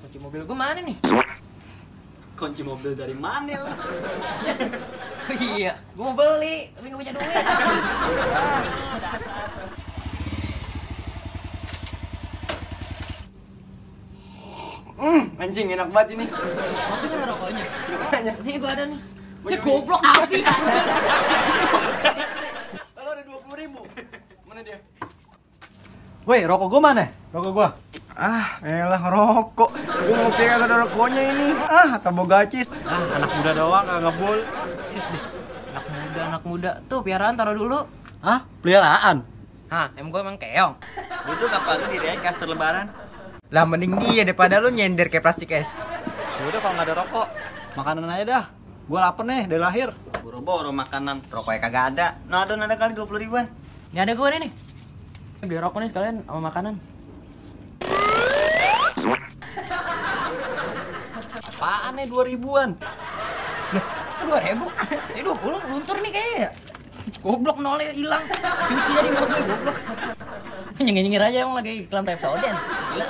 Kunci mobil gue mana nih? Kunci mobil dari mana lu? Iya, gue mau beli, tapi gak punya duit. Anjing enak banget ini. Kopinya sama rokoknya. Makanya. Nih gue ada nih. Goblok habis. Kalau ada 20.000. Mana dia? Woi, rokok gua mana? Rokok gua. Ah, elah rokok. Gua ngopi kagak ada rokoknya ini. Ah, tabogacis. Anak muda doang kagak bol. Shit deh. Anak muda. Tuh, piaraan taruh dulu. Hah? Peliharaan? Hah, gue emang keong. Duduk apa lu di kasur lebaran? Lah mending dia daripada lu nyender kayak plastik es. Udah kalau nggak ada rokok, makanan aja dah. Gua lapar nih dari lahir. Boro-boro makanan, rokoknya kagak ada. Nah, ada kali 20 ribuan. Ini ada gue nih. Beli rokok nih sekalian sama makanan. Apaan nih 2000-an? 2.000. Ini 20 luntur nih kayaknya ya. Goblok nolnya hilang. Cuci dari mulut gue goblok. Nyengir-nyengir aja emang lagi iklan Pepsodent. Gila.